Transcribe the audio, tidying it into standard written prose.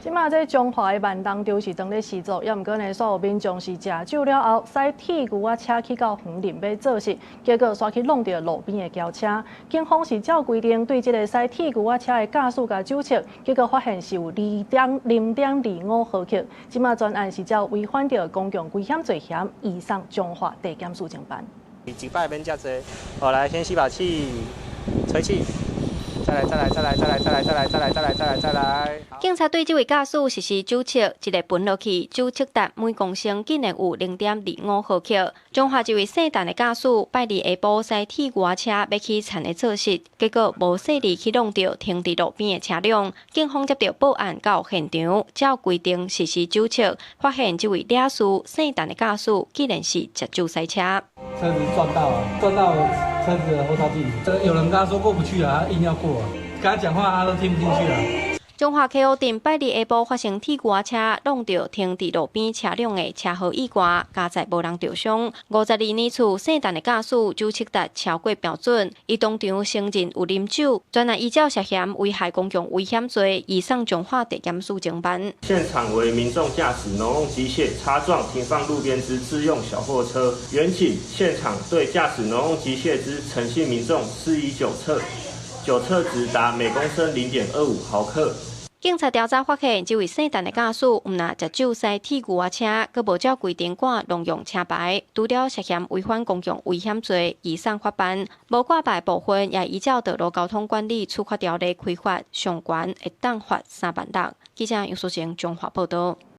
這馬這彰化的萬東著是當咧施作，抑毋過呢，煞有民眾是食酒了後，駛鐵牛仔車去到園林欲做穡，結果煞去挵著路邊的轎車。警方是照規定對這个駛鐵牛仔車的駕駛共酒測，結果發現是有0.25毫克。這馬專案是照違反著公共危險罪嫌，移送彰化地檢署偵辦。一擺免遮濟，好來先吸飽氣，吹氣。再來再來再來再來再來再來再來再來再來再來。警察對這位駕駛實施酒測，一个歕落去，酒測值每公升竟然有0.25毫克。彰化一位姓陳的駕駛，拜二下晡駛鐵牛仔車欲去田的做穡，結果無細膩去挵著停佇路邊的車輛。警方接著報案到現場，照規定實施酒測，發現這位肇事姓陳的駕駛竟然是食酒駛車。車子撞到了，撞到車子的後照鏡。這有人跟他說過不去啊，他硬要過啊，跟他講話他都聽不進去啊。彰化溪湖鎮拜二下晡發生鐵牛仔車挵著停佇路邊車輛的車禍意外，佳哉無人著傷。52年次姓陳的駕駛酒測值超過標準，伊當場承認有啉酒，專案依照涉嫌危害公共危險罪，移送彰化地檢署偵辦。現場為民眾駕駛農用機械擦撞停放路邊之自用小貨車，原警現場對駕駛農用機械之陳姓民眾施以酒測，酒測值達每公升0.25毫克。警察調查發現，這位姓陳的駕駛毋但食酒駛鐵牛仔車，閣無照規定掛農用車牌，除了涉嫌違反公共危險罪，移送法辦。無掛牌部分也依照道路交通管理處罰條例開罰，上懸會當罰3萬六。記者楊淑賢彰化報道。